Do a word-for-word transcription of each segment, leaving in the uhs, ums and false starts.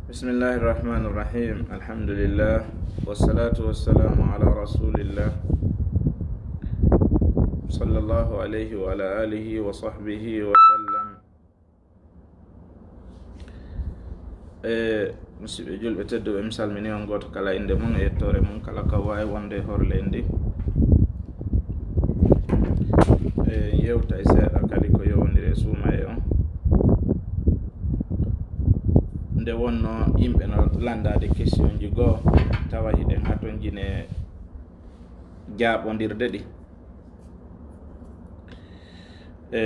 بسم الله الرحمن الرحيم. الحمد لله، والصلاة والسلام على رسول الله، صلى الله عليه وعلى آله وصحبه وسلم. E, musidɓe julɓe tedduɓe, mi salmini on gooto kala innde mum e yettoore mum, kala ka waawi wonde e hoore leydi. E, yewta e seeɗa kadi ko yowondiri e suumaye on. Nde wonnoo yimɓe no lanndaade questionji goo, tawa hiɗen hatonjine jaaɓondirde ɗi. E,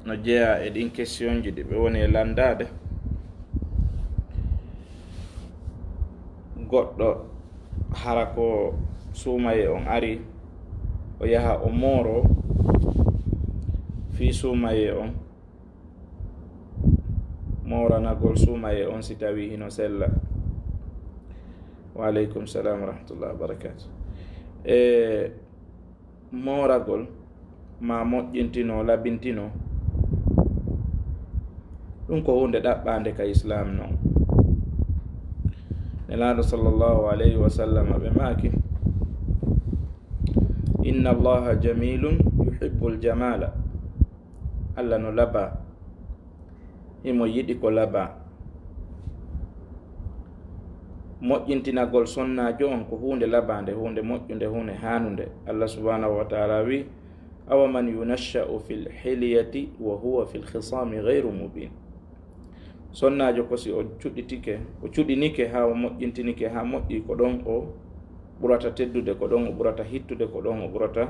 no jeyaa e ɗin questionji ɗi ɓe woni e lanndaade. Goɗɗo hara ko suumaye on ari, o yaha o mooro fii suumaye on, mooranagol suumaye on si tawii hino sella. Wa aleykum salam wa rahmatullahi wa barakatuh. E, mooragol ma moƴƴintino, labintino, ɗum ko huunde ɗaɓɓaande ka Islaam non. Nelaaɗo sallallahu alayhi wa sallam ɓe maaki, "Inna Allaha jamilun yuhibbul jamala." Allah no labaa, himo yiɗi ko labaa. Moƴƴintinagol sonnaajo on ko huunde labaande, huunde moƴƴunde, huunde haanunde. Allah subhanahu wa ta'ala wi, "Awa man yunashsha'u fil hilyati wa huwa fil khisami ghayru mubin." Sonnaajo ko si o cuɗitike, o cuɗinike haa o moƴƴintinike haa moƴƴi, ko ɗon o ɓurata teddude, ko ɗon o ɓurata hittude, ko ɗon o ɓurata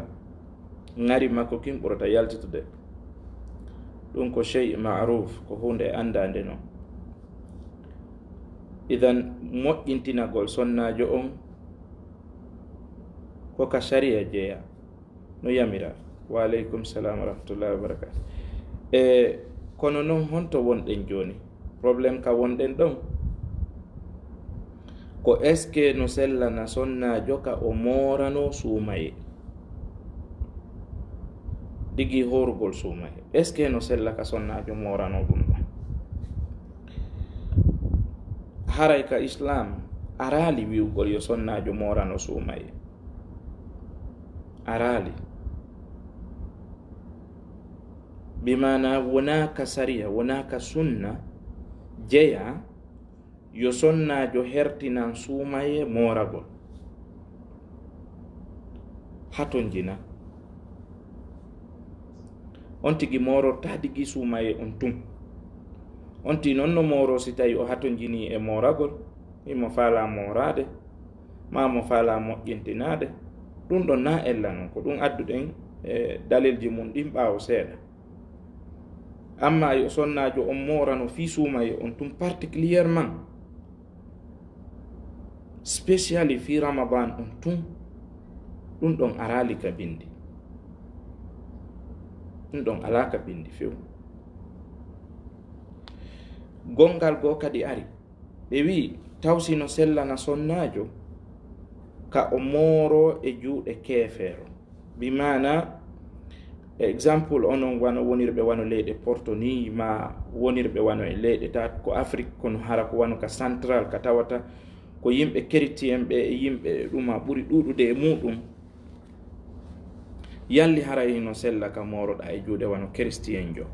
ŋari makko kin ɓurata yaltitude. Ɗum ko shey ma'ruf, ko huunde anndaande non. Idan, moƴƴintinagol sonnaajo on ko ka sariya jeya, no yamira. Wa aleykum salam wa rahmatullahi wa barakatuh. E, kono non honto wonɗen jooni? Problème ka wonɗen ɗon ko, est-ce que no sellana sonnaajo ka o moorano suumaye? Digi hoorugol suumaye, est-ce que no sella ka sonnaajo moorano ɗum ɗon? Haray ka Islaam araali wi'ugol yo sonnaajo moorano suumaye. Araali. Bi maana wonaa ka sariya, wonaa ka sunna jeya yo sonnaajo hertinan suumaye mooragol. Hatonjina. On tigi moorortaa digi suumaye on tun. On tigi non no mooroo si tawi o hatonjinii e mooragol, himo faalaa mooraade, maa mo faalaa moƴƴintinaade. Ɗum ɗon naa ella non, ko ɗum adduɗen e dalilji mum ɗin ɓaawo seeɗa. Amma yo sonnaajo on moorano fii suumaye on tun particulièrement, spécially fii Ramadan on tun, ɗum ɗon araali ka bindi. Ɗum ɗon alaa ka bindi few. Gonngal goo kadi ari. Ɓe wi'i, taw si no sellana sonnaajo ka o mooroo e juuɗe keefeero. Bi maana, exemple, onon wano wonirɓe wano leyɗe Porto ni, ma wonirɓe wano e leyɗe ta ko Afrik, kono hara ko wano ka Central, ka tawata ko yimɓe chrétien ɓe e yimɓe ɗuma ɓuri ɗuuɗude e muɗum. Yalli haray no sella ka mooroɗaa e juuɗe wano kiristiyenjo?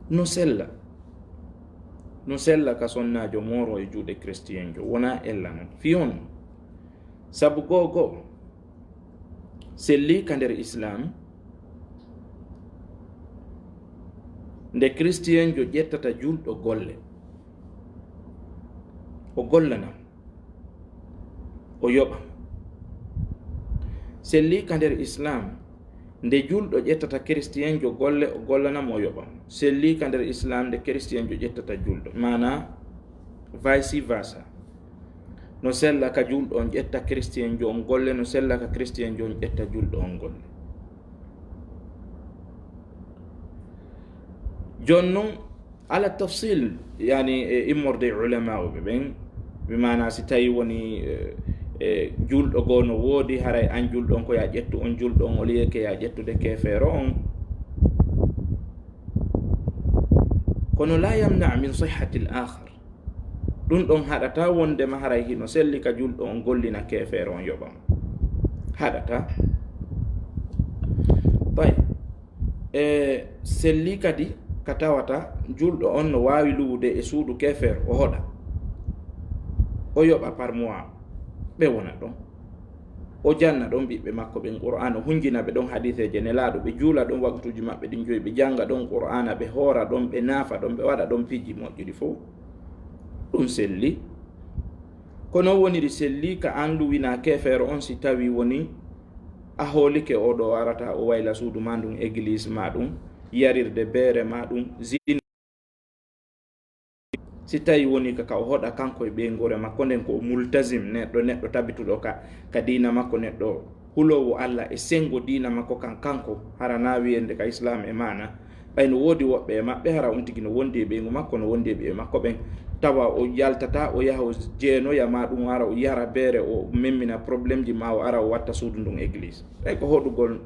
No sella. No sella ka sonnaajo mooroo e juuɗe kiristiyenjo. Wonaa ella non. Fii honɗum? Sabu goo goo, sellii ka nder Islaam, nde kiristiyenjo ƴettata julɗo golle, o gollana mo, o yoɓa mo. Sellii ka nder Islaam, nde julɗo ƴettata kiristiyenjo golle, o gollana mo, o yoɓa mo. Sellii ka nder Islaam, nde kiristiyenjo ƴettata julɗo. Maanaa, vice versa. No sella ka julɗo on ƴetta kiristiyenjo on golle, no sella ka kiristiyenjo on ƴetta julɗo on golle. Jooni non, ala tafsil, yani, e immorde e ulama'uɓe ɓen, bi maana si tawi woni, e, e, julɗo goo no woodi, haray an julɗo on ko yaa ƴettu on julɗo on, o liyeke yaa ƴettude keefeero on. Kono la yamna min sihhati l akhar. Ɗum ɗon haɗata wondema haray hino selli ka julɗo on gollina keefeero on yoɓa mo. Haɗata. Tayyib. E selli kadi ka tawata julɗo on no waawi luwude e suudu keefeero, o hoɗa. O yoɓa par mois. Ɓe wona ɗon. O janna ɗon ɓiɓɓe makko ɓen Qur'aana, o hunjina ɓe ɗon hadiiseeje Nelaaɗo, ɓe juula ɗon waktuuji maɓɓe ɗin joyi, ɓe jannga ɗon Qur'aana, ɓe hoora ɗon, ɓe naafa ɗon, ɓe waɗa ɗon piiji moƴƴuɗi fow. Ɗum selli. Ko non woniri selli ka an luwinaa keefeero on, si tawii woni a hoolike oo ɗoo arata o wayla suudu maa ndun, egliis maa ɗun, yarirde beere maa ɗun, zin- Si tawii woni ka, ka o hoɗa kanko e ɓeynguure makko nden, ko o multazim, neɗɗo, neɗɗo tabituɗo ka, ka diina makko, neɗɗo huloowo Alla e senngo diina makko kan kanko, hara na wiyende ka Islaam e maana, ɓay no woodi woɓɓe e maɓɓe, hara on tigi no wondi e ɓeyngu makko, no wondi e ɓiɓɓe makko ɓen, tawa o yaltata, o yaha o jeenoya, maa ɗum ara o yara beere, o memmina problemji, maa o ara o watta suudu ndun egliis. Ɓay ko hoɗugol,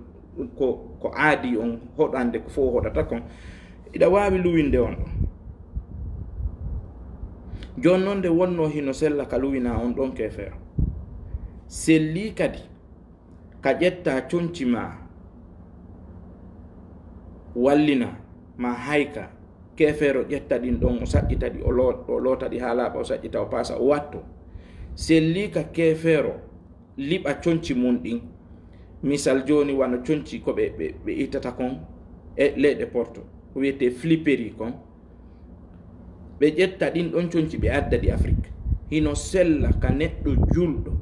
ko, ko aadi on hoɗande ko fow o hoɗata kon, iɗa waawi luwinde on ɗon. Jooni non nde wonnoo hino sella ka luwinaa on ɗon keefeero. Sellii kadi ka ƴettaa conci maa wallina maa hayka keefeero ƴetta ɗin ɗon o saƴƴita ɗi, o loo-, o loota ɗi haa laaɓa, o saƴƴita o paasa o watto. Sellii ka keefeero liɓa conci mun ɗin. Misal jooni wano conci ko ɓe, ɓe, ɓe ittata kon e leyɗe Porto, ko wiyetee fliperi kon. Ɓe ƴetta ɗin ɗon conci ɓe adda ɗi Afrik. Hino sella ka neɗɗo julɗo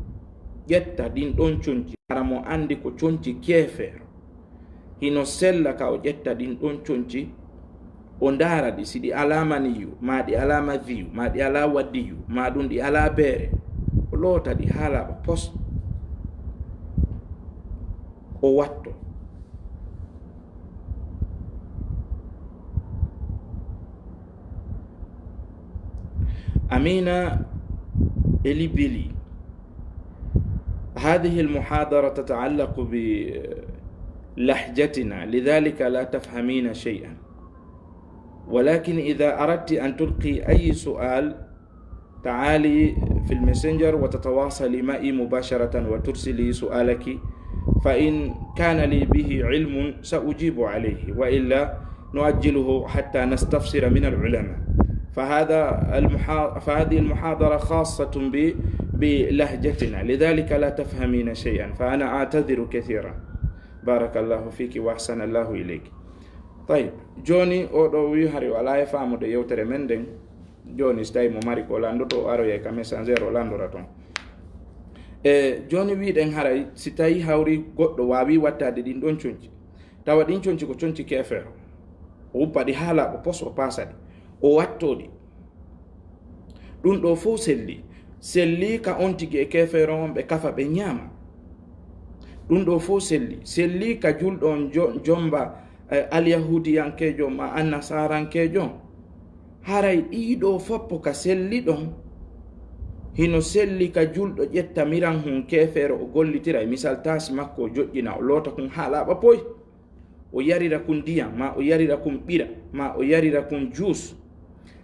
ƴetta ɗin ɗon conci, hara mo andi ko conci keefeero. Hino sella ka o ƴetta ɗin ɗon conci, o ndaara ɗi, si ɗi alaa maniyu, maa ɗi alaa maziyu, maa ɗi alaa waddiyu, maa ɗum ɗi alaa beere, o loota ɗi haa laaɓa pos, o watto. Amina Elibeli. هذه المحاضرة تتعلق بلهجتنا، لذلك لا تفهمين شيئا. ولكن إذا أردت أن تلقي أي سؤال، تعالي في الماسنجر وتتواصلي معي مباشرة وترسلي سؤالك، فإن كان لي به علم سأجيب عليه، وإلا نؤجله حتى نستفسر من العلماء. فهذا المحا-، فهذه المحاضرة خاصة ب-، بلهجتنا، لذلك لا تفهمين شيئا، فأنا أعتذر كثيرا. بارك الله فيك وأحسن الله إليك. Tayyib, jooni oo ɗoo wi'i hari o alaa e faamude yewtere men nden. Jooni, si tawii mo mari ko o lanndoto, o aroyay ka Messenger, o lanndora ton. E jooni, wi'ɗen haray, si tawii hawri goɗɗo waawii wattaade ɗin ɗon conci, tawa ɗin conci ko conci keefeero, o wuppa ɗi haa laaɓa pos, o paasa ɗi, o wattoo ɗi. Ɗum ɗoo fow sellii. Sellii ka on tigi e keefeero on ɓe kafa, ɓe ñaama. Ɗum ɗoo fow sellii. Sellii ka julɗo on jo-, jomba, eh, alyahuudiyankeejo maa annasarankeejo. Haray ɗii ɗoo foppo ka selli ɗon, hino selli ka julɗo ƴetta miran hun keefeero o gollitira, e misal taasi makko o joƴƴina, o loota kun haa laaɓa poy. O yarira kun ndiyam, maa o yarira kun ɓira, maa o yarira kun juus.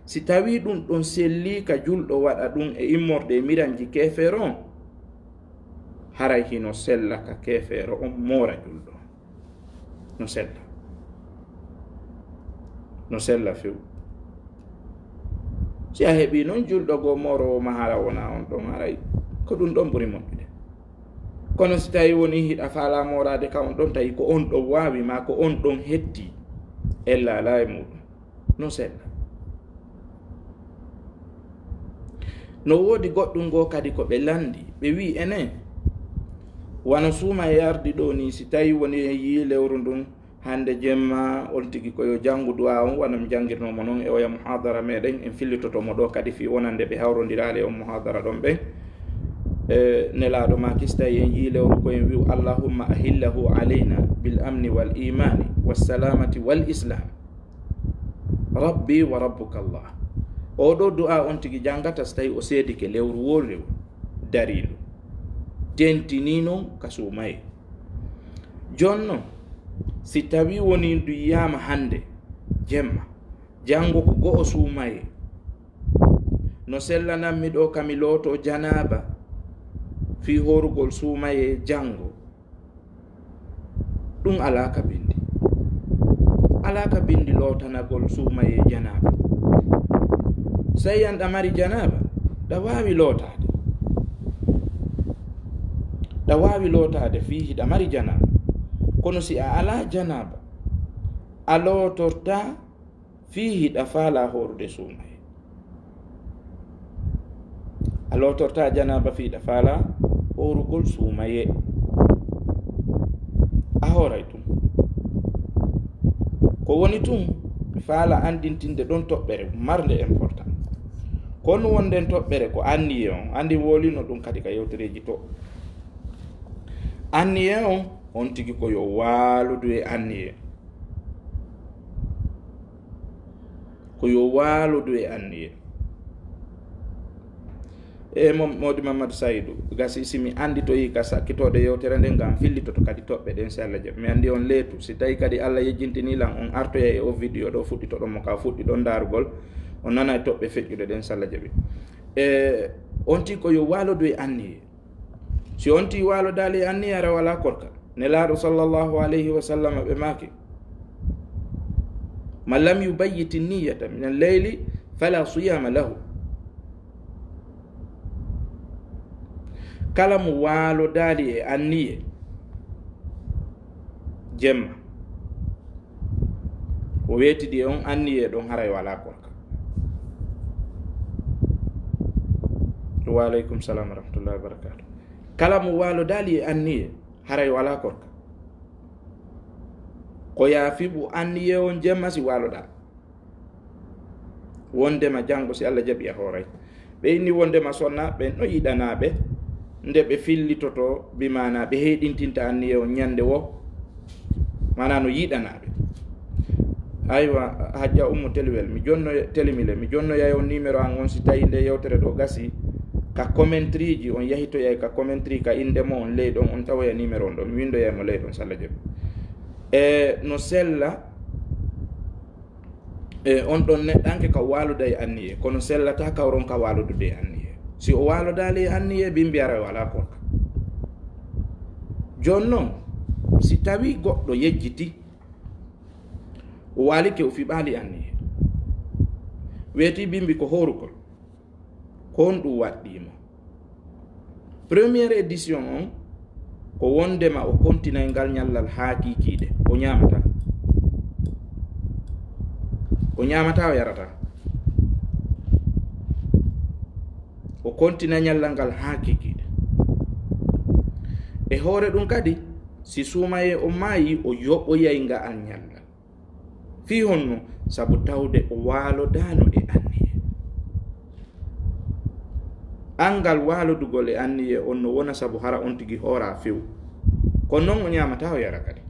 Si tawii ɗum ɗon sellii ka julɗo waɗa ɗum e immorde e miranji keefeero on, haray hino sella ka keefeero on moora julɗo. No sella. No sella few. Si a heɓii non julɗo goo mooroowo ma hara wonaa on ɗon, haray ko ɗum ɗon ɓuri moƴƴude. Kono si tawii wonii hiɗa faalaa mooraade ka on ɗon, tawi ko on ɗon waawi, maa ko on ɗon hetti, ella alaa e muuɗum. No sella. No woodi goɗɗum goo kadi ko ɓe lanndi, ɓe wi'i enen, wano suuma e ardi ɗoo nii, si tawii wonii en yi'ii lewru ndun, hannde jemma, on tigi ko yo janngu du'aa on, wano mi janngirnoo mo non e oya muhaadara meɗen, en fillitoto mo ɗoo kadi fii wonande ɓe hawrondiraali e on muhaadara ɗon ɓen. E, Nelaaɗo maaki, si tawii en yi'ii lewru, ko en wi'u, "Allahumma ahillahu alayna bil amni wal imani was salamati wal islam. Rabbi wa rabbuka Allah." Oo ɗoo du'aa on tigi janngata si tawii o seedike lewru woo lewru dariindu. Tentinii non ka suumayee. Jooni non, si tawii wonii ndu yi'aama hannde jemma, Janngo ko go'o suumayee. No sellanammi ɗoo ka mi lootoo janaaba fii hoorugol suumayee janngo. Ɗum alaa ka binndi. Alaa ka binndi lootanagol suumayee janaaba. Sey an ɗa mari janaaba, ɗa waawi lootaade. Ɗa waawi lootaade fii hiɗa mari janaaba. Kono si a alaa janaaba, a lootortaa fii hiɗa faalaa hoorude suumayee. A lootortaa janaaba fii hiɗa faalaa hoorugol suumayee. A hooray tun. Ko woni tun, mi faalaa anndintinde ɗon toɓɓere marnde important. Ko honɗun woni nden toɓɓere? Ko anniyee on. Anndi mi wolino ɗun kadi ka yewtereeji to. Anniyee on, on tigi ko yo waaludu e anniyee. Ko yo waaludu e anniyee. E mo-, Moodi Mammadu Saydu, gasi si mi annditoyii ka sakkitoode yewtere nden, ngam fillitoto kadi toɓɓe ɗen, si Alla jaɓi. Mi anndi on leetu. Si tawii kadi Alla yejjintinii lan, on artoyay e oo video ɗoo, fuɗɗitoɗon mo ka fuɗɗiɗon ndaarugol, on nanay toɓɓe feƴƴuɗe ɗen, si Alla jaɓi. E on tigi ko yo waaludu e anniyee. Si on tigi waalodaali e anniyee, haray walaa korka. Nelaaɗo sallallahu alayhi wa sallam ɓe maaki, "Man lam yubayyiti niyyata min al-layli fala siyama lahu." Kala mo waalodaali e anniyee jemma, o weetidi e on anniyee ɗon, haray walaa korka. Wa aleykum salam wa rahmatullahi wa barakatuh. Kala mo waalodaali e anniyee, haray walaa korka. Ko yo a fiɓu anniyee on jemma si waaloɗaa. Wondema janngo, si Alla jaɓi, a hooray. Ɓe inni wondema sonna ɓen no yiɗanaa ɓe nde ɓe fillitotoo, bi maanaa ɓe heyɗintinta anniyee on ñannde woo. Maanaa no yiɗanaa ɓe. Aywa, Hajja Ummu Teliwel, mi jonnoya, Telimile, mi jonnoyay on numéro an on, si tawii nde yewtere ɗoo gasii, ka commentary ji, on yahitoyay ka commentary ka innde mon on ley ɗon, on tawoya numéro on ɗon, mi winndoyay mo ley ɗon, si Alla jaɓi. E no sella, e on ɗon neɗɗanke ka waaluda e anniyee, kono sellataa ka o ronka waaludude e anniyee. Si o waalodaali e anniyee, bimbi, haray walaa korka. Jooni non, si tawii goɗɗo yejjiti, o waalike, o fiɓaali anniyee, weetii bimbi ko hoorugol, ko honɗun waɗɗii mo? Première édition on, ko wondema o kontinay ngal ñallal haa kiikiiɗe, o ñaamataa. O ñaamataa, o yarataa. O kontina ñallal ngal haa kiikiiɗe. E hoore ɗun kadi, si suumayee on maayii, o yoɓoyay ngal ñallal. Fii honno? Sabu tawde o waalodaano e anniyee. Anngal waalodugol e anniyee on no wona sabu hara on tigi hooraa few. Kono non o ñaamataa, o yara kadi.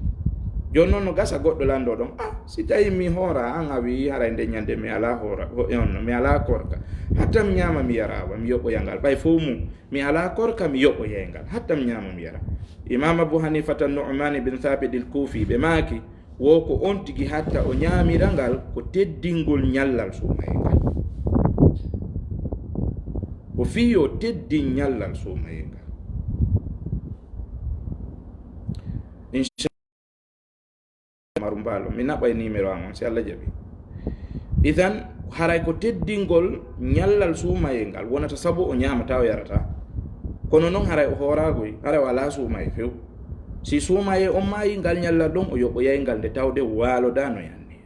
Jooni non no gasa goɗɗo lanndoo ɗon, "Ah, si tawii mi hooraa, an a wi'ii haray nde ñannde mi alaa hoora, ho-, e on no, mi alaa korka. Hatta mi ñaama mi yara wa, mi yoɓoya ngal. Ɓay fow mun, mi alaa korka, mi yoɓoyay ngal. Hatta mi ñaama mi yara." Imaam Abu Hanifata Nu'man ibn Thabit al-Kufi ɓe maaki, wo ko on tigi hatta o ñaamira ngal ko teddingol ñallal suumayee ngal. Ko fii yo teddin ñallal suumayee ngal. Inchallah, Umaru Mbaalo, mi naɓay numéro an on, si Alla jaɓi. Idan, haray ko teddingol ñallal suumayee ngal wonata sabu o ñaamataa, o yarataa. Kono non haray o hooraagoy, haray o alaa suumayee few. Si suumayee on maayii, ngal ñallal ɗon o yoɓoyay ngal nde tawde waalodaano e anniyee.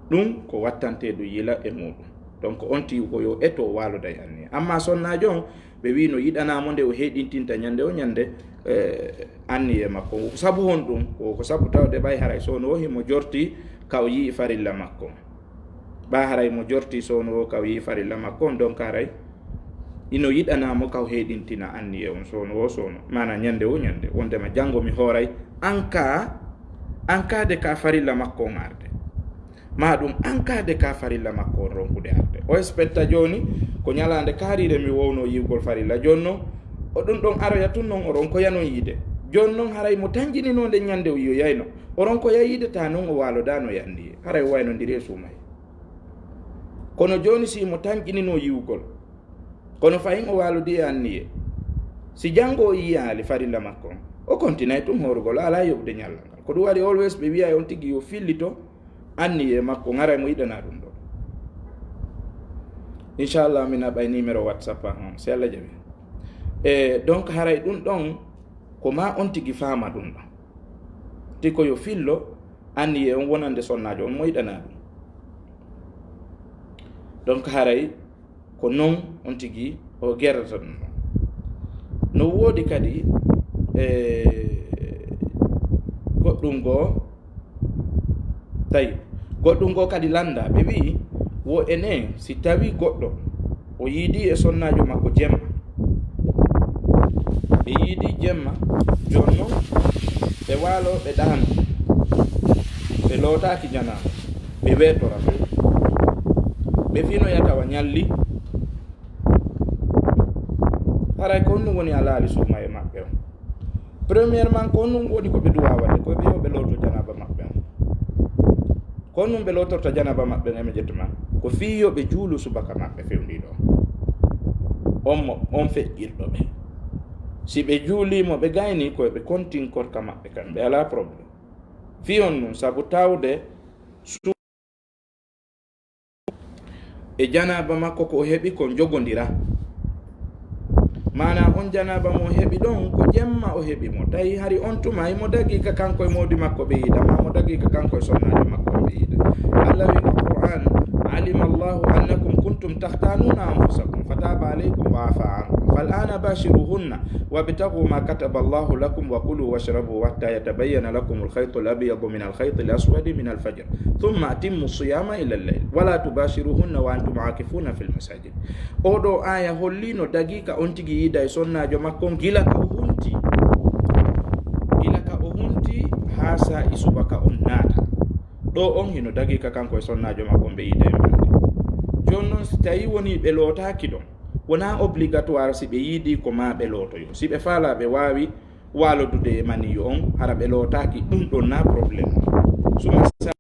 Ɗun ko wattanteeɗun yila e muuɗun. Donc, on tigi ko yo eto waaloda e anniyee. Amma sonnaajo on, ɓe wi'i no yiɗanaa mo nde o heyɗintinta ñannde o ñannde, eh, anniyee makko. Ko sabu honɗun? Ko, ko sabu tawde ɓay haray soono o himo jortii ka o yi'i farilla makko. Ɓaa haray mo jortii soono o ka o yi'i farilla makko on, donc haray ino yiɗanaa mo ka o heyɗintina anniyee on soono o soono, maanaa ñannde o ñannde, wondema janngo mi hooray, an kaa, an kaa de ka farilla makko on arde. Maa ɗun an kaa de ka farilla makko on ronkude arde. O expecta jooni ko ñalaande kaariire mi wownoo yi'ugol farilla. Jooni non, o ɗun ɗon aroya tun non, o ronkoya non yi'ude. Jooni noon, haray mo tanƴininoo nden ñannde o yiyoyayno. Onon ko yayidetaa noon, o waalodaano e anniye. Haray o waynondiri e suumayee. Kono jooni, si mo tanƴininoo yiwugol, kono fahin o waalodii e anniye, si janngo o yiyaali farilla makko on, o kontinay tun hoorugol, o alaa yoɓude ñallal ngal. Ko ɗum waɗi, always ɓe wi'ay on tigi yo fillito anniye makko, haray mo yiɗanaa ɗum ɗoo. Inchallah, mi naɓay numéro WhatsApp an on, si Allah jaɓi. E donc, haray ɗum ɗon, ko maa on tigi faama ɗum ɗon. Ti ko yo fillo anniye on wonande sonnaajo on mo yiɗanaa ɗum. Donc, haray ko non on tigi o gerata ɗum ɗon. No woodi kadi, e, goɗɗum goo, tawi goɗɗum goo kadi lannda, ɓe wi'i, wo enen, si tawi goɗɗo o yiidi e sonnaajo makko jemma, ɓe yiidi jemma, jooni non ɓe waalo, ɓe ɗaano, ɓe lootaaki janaaba, ɓe weetora, ɓe finoya tawa ñalli. Haray ko honɗum woni alaali suumayee maɓɓe on? Premièrement, ko honɗum woni ko ɓe duwaa waɗde? Ko ɓe yo ɓe looto janaaba maɓɓe on. Ko honɗum ɓe lootorta janaaba maɓɓe on? E mi ƴetta ma, ko fii yo ɓe juulu subaka maɓɓe fewndiiɗo on. On mo, on feƴƴirɗo ɓe. Si ɓe juulii mo ɓe gaynii, ko yo ɓe kontin korka maɓɓe kan, ɓe alaa problème. Fii honɗum? Sabu tawde su-, e janaaba makko ko o heɓi kon jogondira. Maanaa on janaaba mo o heɓi ɗon, ko jemma o heɓi mo. Tawi hari on tuma, himo dagii ka kanko e moodi makko ɓe yiida, maa mo dagii ka kanko e sonnaajo makko ɓe yiida. Allah wi'i ka Qur'an, "Alima Allahu annakum kuntum takhtanuna anfusakum, fataba alaykum wa afa ankum. Fal ana bashiruhunna, wabtaghu ma kataba Allahu lakum, wa kulu washrabu hatta yatabayyana lakum al-khaytu al-abyadu min al-khayti al-aswadi min al-fajr." Thumma atimmu siyama ila al-layl, wala tubashiruhunna wa antum akifuna fil masajid. Oo ɗoo aaya hollii no dagii ka on tigi yiida e sonnaajo makko on gila ka o hunti. Gila ka o hunti haa saa'i subaka on naata. Ɗoo on hino dagii ka kanko e sonnaajo makko on ɓe yiida e maande. Jooni non, si tawii wonii ɓe lootaaki ɗon, wonaa obligatoire si ɓe yiidii ko maa ɓe lootoyo. Si ɓe faalaa ɓe waawi waalodude e maniyu on, hara ɓe lootaaki, ɗum ɗon na problème. Suma sa-,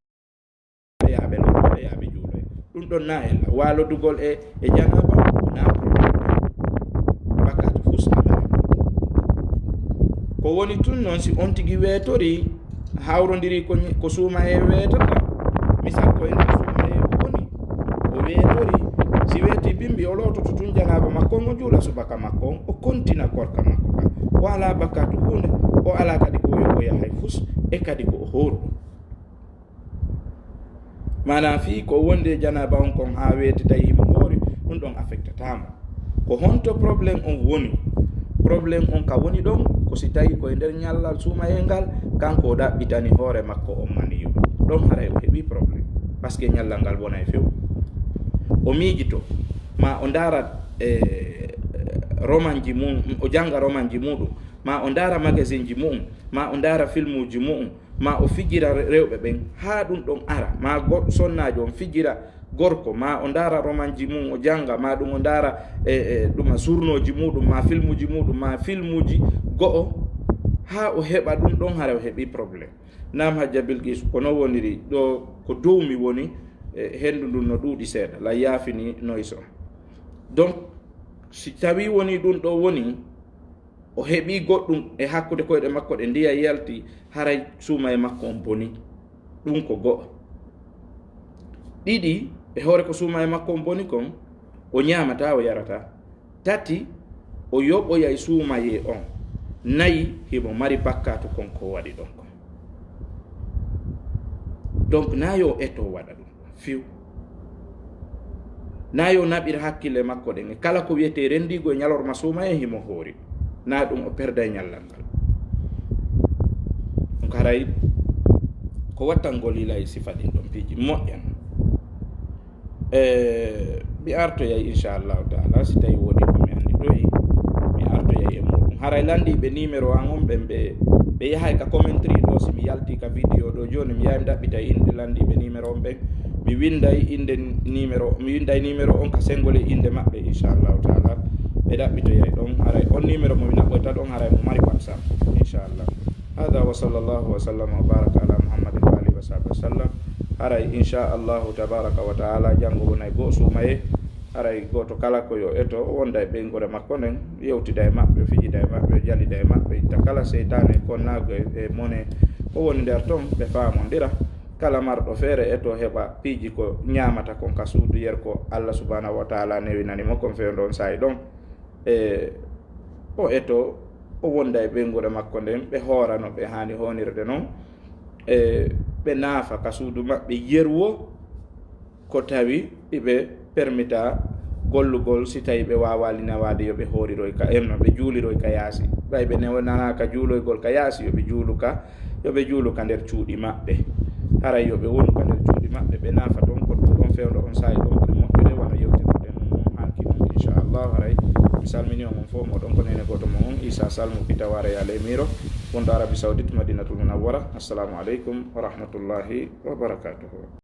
ɓe yaa ɓe looto, ɓe yaa ɓe juuloya. Ɗum ɗon na ella. Waalodugol e, e janaaba na problème. Bakkaatu fus na ɓe. Ko woni tun non, si on tigi weetori, hawrondiri ko, ko suumayee weetata, misal ko e nder suumayee o woni, o weetori, si weeti bimbi, o loototo tun janaaba makko on, o juula subaka makko on, o kontina korka makko kan. O alaa bakkaatu huunde, o alaa kadi ko o yoɓoya hay fus, e kadi ko o hooru. Maanaa fii ko wondi e janaaba on kon haa weeti tawi himo hoori, ɗum ɗon affectataa mo. Ko honto problème on woni? Problème on ka woni ɗon, ko si tawi ko e nder ñallal suumayee ngal, kanko o ɗaɓɓitani hoore makko on maniyu. Ɗon haray o heɓi problème, parce que ñallal ngal wonay few. O miijito, ma o ndaara, e, romanji mum, o jannga romanji muɗum, ma o ndaara magasinji mu'um, ma o ndaara filmuuji mu'um, ma o fijira re-, rewɓe ɓen, haa ɗum ɗon ara, ma go-, sonnaajo on fijira gorko, ma o ndaara romanji mum, o jannga, ma ɗum o ndaara, e, e, ɗuma surnooji muɗum, ma filmuuji muɗum, ma filmuuji go'o, haa o heɓa ɗum ɗon, hara o heɓi problème. Naam, Hajja Bilkisu, ko non woniri ɗo, ko dow mi woni, e, henndu ndun no ɗuuɗi seeɗa, la yaafini noise on. Donc, si tawi woni ɗum ɗo woni, o heɓi goɗɗum e hakkunde koyɗe makko ɗe ndiyam yalti, haray suumayee makko on boni. Ɗum ko go'o. Ɗiɗi, e hoore ko suumayee makko on boni kon, o ñaamataa, o yarataa. Tati, o yoɓoyay suumayee on. Nayi, himo mari bakkaatu kon ko o waɗi ɗon kon. Donc, na yo eto waɗa ɗum. Fiw. Na yo naɓir hakkille makko ɗen e kala ko wiyetee renndiigu e ñalorma suumayee himo hoori. Na ɗum o perday ñallal ngal. Ɗum haray ko wattangol ila e sifa ɗin ɗon piiji moƴƴan. E, mi artoyay inchallahu taala, si tawi woodi ko mi annditoyi, mi artoyay e muɗum. Haray lanndiiɓe numéro an on ɓen ɓe, ɓe yahay ka commentary ɗo, si mi yalti ka vidéo ɗo jooni, mi yahay mi ɗaɓɓita inɗe lanndiiɓe numéro on ɓen. Mi winnday innde numéro, mi winnday numéro on ka senngol e innde maɓɓe, inchallahu taala. ɓe ɗaɓɓitoyay ɗon. Haray on numéro mo mi naɓɓoyta ɗon, haray mo mari WhatsApp, inchallah. Hada wa sallallahu wa sallam wa baraka ala Muhammadin wa alihi wa sahbihi wa sallam. Haray inchallahu tabaraka wa taala, janngo wonay goo suumaye. Haray gooto kala ko yo eto, o wonda e ɓeynguure makko nden, yewtida e maɓɓe, o fijida e maɓɓe, o jalida e maɓɓe, itta kala seytaane konnaagu e, e mone ko woni nder ton, ɓe faamondira. Kala marɗo feere eto heɓa piiji ko ñaamata kon ka suudu yer ko Allah subhanahu wa taala newinani mo kon fewndo on saa'i ɗon. E, o eto, o wonda e ɓeynguure makko nden, ɓe hoora no ɓe haani hoonirde non. E, ɓe naafa ka suudu maɓɓe yer wo, ko tawi iɓe permita gollugol, si tawi ɓe waawaali nawaade, yo ɓe hooriroy ka, em, no ɓe juuliroy ka yaasi. Ɓay ɓe newananaaka juuloygol ka yaasi, yo ɓe juulu ka, yo ɓe juulu ka nder cuuɗi maɓɓe. Haray yo ɓe wonu ka nder cuuɗi maɓɓe, ɓe naafa ton, ko ɗum ɗon fewndo on saa'i ɗon ɓuri moƴƴude, wano yewtirduɗen ɗum ɗon hanki ɗum, inchallah. Haray mi salmini on, on fof, moɗon ko neene gooto mo on, Isa Salmu Pitawara ya Lemiro, wonɗo Arabie Saoudite, Madinatul Munawwara. Assalamu aleykum wa rahmatullahi wa barakatuhu.